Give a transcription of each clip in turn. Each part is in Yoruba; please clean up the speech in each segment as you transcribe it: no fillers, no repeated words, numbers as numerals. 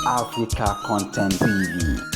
Africa Content TV.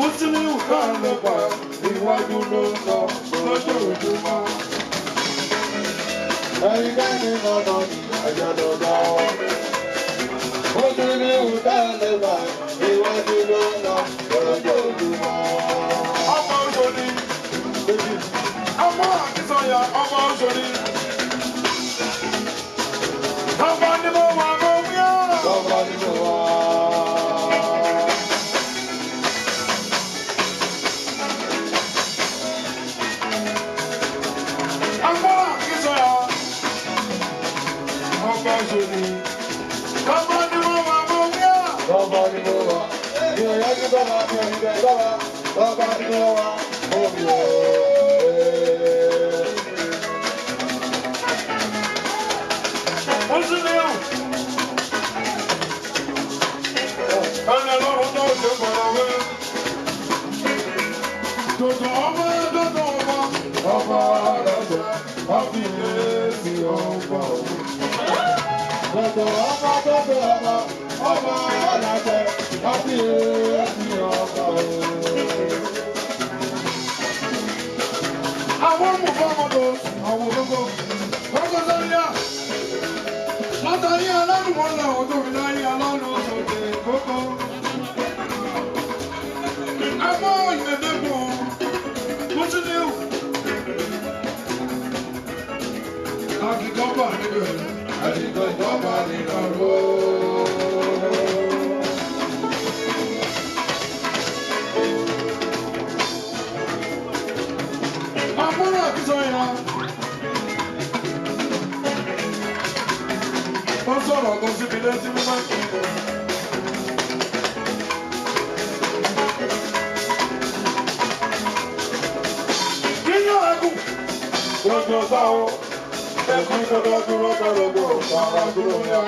Muslim Iwájú ló ń lọ lójoojúmọ́. Ẹnikẹ́ni lọ́nà ní ẹ̀jẹ̀ lọ́dọ̀. Ó tún ní ìwúdà lẹ́gbàá. Iwájú ló ń lọ lójoojúmọ́. Ọmọ Òṣòdì. Ọmọ Akínsànyà ọmọ Òṣòdì. Ọmọ ni mo wà mo wí ọ́. Bàbá ni mo wà. Ọmọ Akínsànyà ọmọ Òṣòdì. Ọmọ ni mo wà mo wí ọ́. Bàbá ni mo wà. Mi ò yájú bàbá, mi ò ní bẹ̀ bàbá. Bàbá ni mo wà. Mo wí ọ́. Ó sì ní ọ̀. Ẹni ọlọ́run náà ṣe gbọ́dọ̀ wí. Tòtò ọmọ tòtò ọmọ. Ọba aláṣẹ, kábíyèsí ọba òun. Tọ̀tọ̀ ọba tọ̀tọ̀ ọba, ọba aláṣẹ, kábíyèsí ọba òun. Àwọn mùfọ́ mọ́tò àwọn gbogbo. Gbogbo sọ́ríà. Látàrí alárùn wọn làwọn tó fi láyé alárùn sóde kókó. Àmọ́ ìyẹ̀dẹ́gbọ̀n Mùsùlùmí. Akíkọ́ bà níbẹ̀. Àdìgbò ìjọba nínú ọ̀rọ̀. Àmúrò àkísọ̀ yẹn. Ó sọ̀rọ̀ kan síbi létí mímọ́. Yíyá ẹkùn. Gbogbo sáwọ́, ẹkún tọ́jọ́ dúró tọ́lọ́gbọ̀, tààrà dúró yá.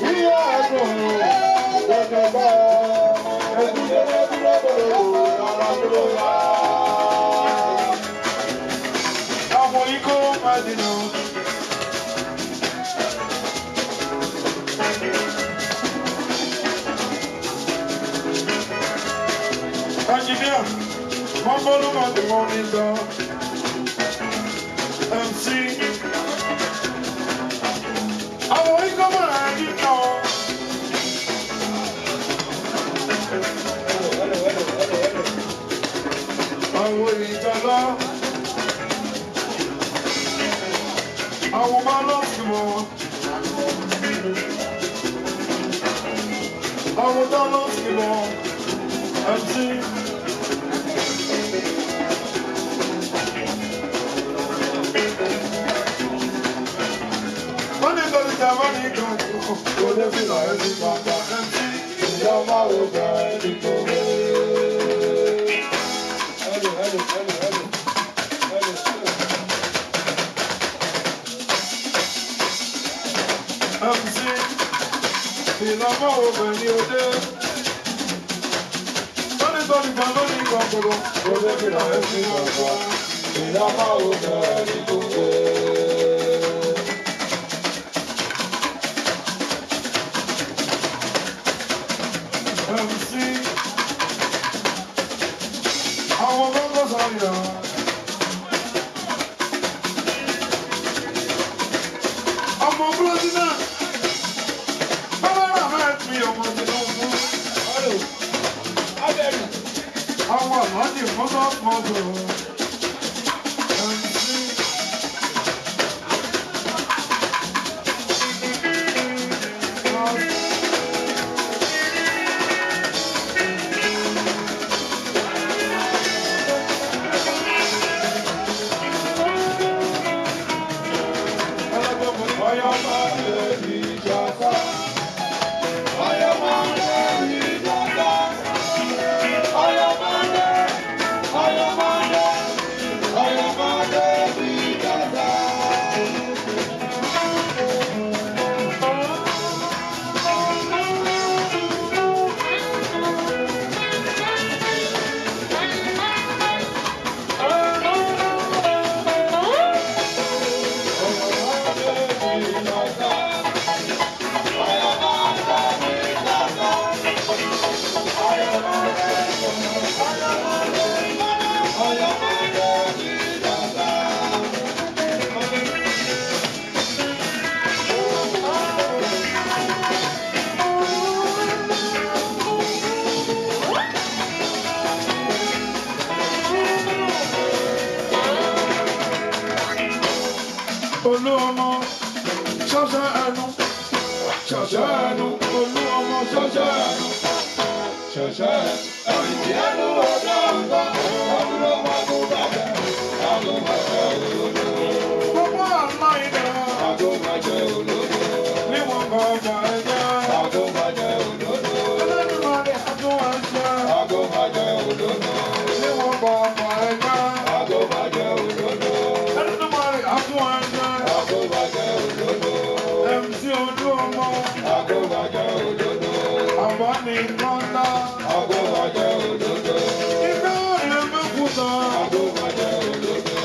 Yíyá ẹkùn, gbogbo sáwọ́, ẹkún tọ́jọ́ dúró tọ́lọ́gbọ̀, tààrà dúró yá. Àwọn ikọ̀ máa dìnnà. Ẹnjìníà, wọ́n bọ́ ló máa dùn wọ́n ní lọ. MC. Àwọn ikọ̀ máa dìnnà. Àwọn ìjọba. Àwọn máa lọ sí wọn. Àwọn tó lọ sí wọn. MC. Wọ́n ní kò sí àwọn ní kan. Kò dé fìlà ẹ̀ sí bàbá. MC. Ìyá máa wo bẹ̀rẹ̀ ní kòwé. Hello, hello, hello, hello. Hello, hello. MC. Ìlànà òbẹ̀ ni òde. Wọ́n ní kò sí àwọn ní kan kúrò. Kò dé fìlà ẹ̀ sí bàbá. Ìyá máa wo bẹ̀rẹ̀ ní kòwé. MC. Àwọn gbọ́ngàn sọ̀rọ̀. Ọmọ Bùrọ̀dínà. Bọ́lá rà máa fi ọmọ Tinubu. Hello. Abẹ́rù. Àwọn àlájì mọ́tò mọ́tò. MC. Ọyọ́ máa ń lè rí ìjàsá. Ọyọ́ máa ń lè rí ìjàsá. Ọyọ́ máa ń lè, ọyọ́ máa ń lè. Ṣọ̀ṣọ́ ẹnu, olú ọmọ ṣọ̀ṣọ́ ẹnu. Ṣọ̀ṣọ́ ẹnu. Ẹ̀rìndì ẹnu ọ̀dọ́ ọ̀gá. Ọdún ọmọ kò bàjẹ́. Àgọ́ bàjẹ́ olódò. Gbogbo àlá ìdá. Àgọ́ bàjẹ́ olódò. Níwọ̀n bàbá ẹ̀jẹ̀. Àgọ́ bàjẹ́ olódò. Ẹlẹ́dùnmọ̀dé àtún ẹ̀ṣẹ̀. Àgọ́ bàjẹ́ olódò. Níwọ̀n bàbá ẹ̀jẹ̀. Àgọ́ bàjẹ́ olódò. Ẹlẹ́dùnmọ̀dé àtún ẹ̀ṣẹ̀. Àgọ́ bàjẹ́ olódò. MC ojú ọmọ. Àgọ́ bàjẹ́ olódò. Àbáni kọ́ńtà. Àgọ́ bàjẹ́ olódò. Iná rẹ̀ mẹ́kúta. Àgọ́ bàjẹ́ olódò.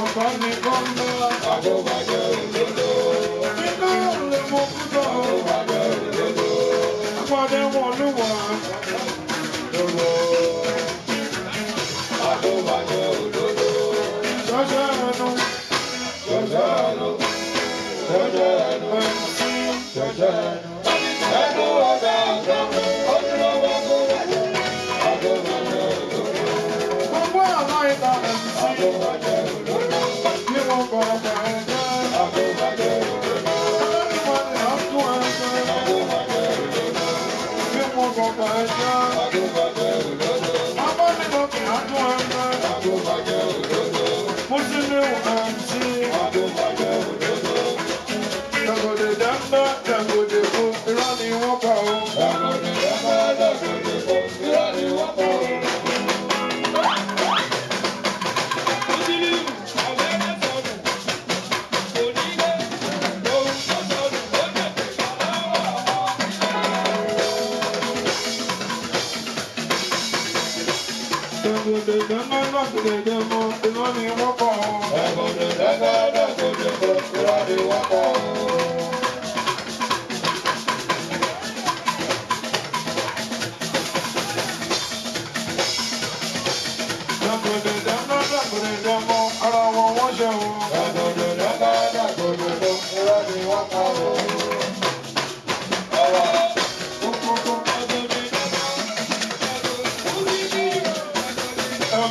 Àbáni kọ́ńtà. Àgọ́ bàjẹ́ olódò. Iná rẹ̀ mẹ́kúta. Àgọ́ bàjẹ́ olódò. Àpàdé wọn ló wà. Àgọ́ bàjẹ́ olódò. Ṣọṣẹ́ ẹnu. Ṣọṣẹ́ ẹnu. Ṣọṣẹ́ ẹnu. Ṣọṣẹ́ ẹnu. Ẹnu ọ̀gá ọ̀gá. Ọdún ọmọ kò bàjẹ́. Àgọ́ bàjẹ́ olódò. Gbogbo àlá ìta MC. Àgọ́ bàjẹ́ olódò. Bí wọ́n bọ̀ ọ̀gá ẹ̀jẹ̀. Àgọ́ bàjẹ́ olódò. Ẹlẹ́dùnmọ̀lẹ̀ á tún ẹ̀jẹ̀. Àgọ́ bàjẹ́ olódò. Bí wọ́n bọ̀ ọ̀gá ẹ̀jẹ̀. Àgọ́ bàjẹ́ olódò. Abánidọ́kẹ̀ á tún ẹ̀jẹ̀. Àgọ́ bàjẹ́ olódò. Mùsùlùmí MC. Àgọ́ bàjẹ́ olódò. Dàgòdè dáńdá, dàgòdè kó, irọ́ ni wọ́n pa o. Dàgòdè dáńdá, dàgòdè kó, irọ́ ni wọ́n pa o. Dàgòdè dáńdá, dàgòdè dẹ́mọ, irọ́ ni wọ́n pa o. Dàgòdè dáńdá, dàgòdè kó, irọ́ ni wọ́n pa o. Dàgòdè dáńdá, dàgòdè dẹ́mọ, ara wọn wọ́n ṣe o. Dàgòdè dáńdá, dàgòdè kó, irọ́ ni wọ́n pa o.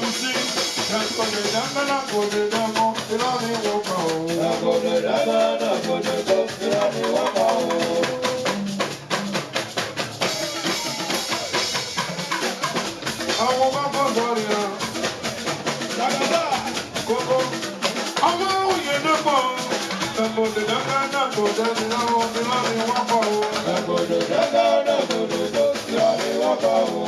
MC, dàgòdè dáńdá, dàgòdè dẹ́mọ, irọ́ ni wọ́n pa o. Dàgòdè dáńdá, dàgòdè kó, irọ́ ni wọ́n pa o. Àwọn bá bọ̀ sọ̀rọ̀ yẹn. Kókó. Àwọn òye dẹ́pọ̀. Dàgòdè dáńdá, dàgòdè dẹ́mọ, irọ́ ni wọ́n pa o. Dàgòdè dáńdá, dàgòdè kó, irọ́ ni wọ́n pa o.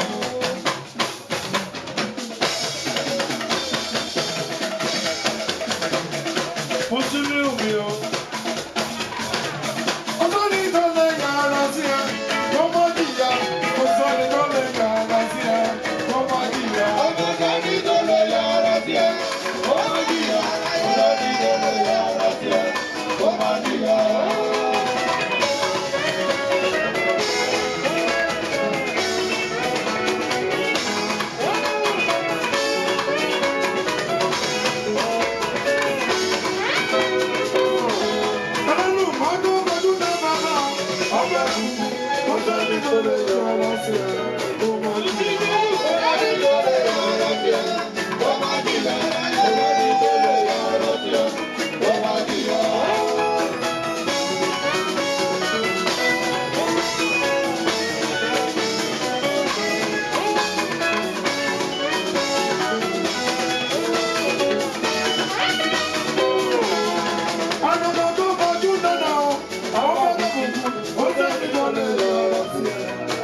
Mùsùlùmí o. Ọ̀sọ́ni tó lè yàrá sí ẹ, kó má jìyà. Ọ̀sọ́ni tó lè yàrá sí ẹ, kó má jìyà. Ọ̀sọ́ni tó lè yàrá sí ẹ, kó má jìyà. Ọ̀sọ́ni tó lè yàrá sí ẹ, kó má jìyà. Ẹlẹ́nu mọ́dún mọ́dún náà bàbá ọbẹ̀ kúkú. Ọ̀sọ́ni tó lè yàrá sí ẹ, kó má jìyà. Ọ̀sọ́ni tó lè yàrá sí ẹ, kó má jìyà. Ọ̀sọ́ni tó lè yàrá sí ẹ, kó má jìyà. Àgùntàn tó fojú dáná o, àwọn bá tó kùkù, ó sẹ́ni tó lè yàrá sí ẹ,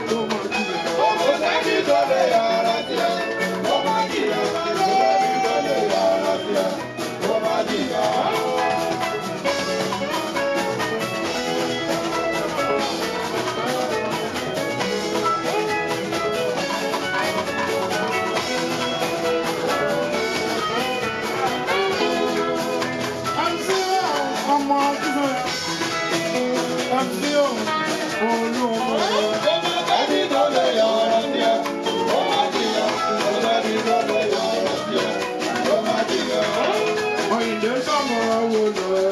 kó má jìyà. Ó sẹ́ni tó lè yàrá sí ẹ, kó má jìyà. Ó sẹ́ni tó lè yàrá sí ẹ, kó má jìyà. MC ọmọ Akínsọ́yà, MC olú ọmọ rẹ̀. Ẹni tó lè yàrá sí ẹ, kó má jìyà. Ẹni tó lè yàrá sí ẹ, kó má jìyà. Àyìndé sọ̀mọ̀ wo lọ ẹ.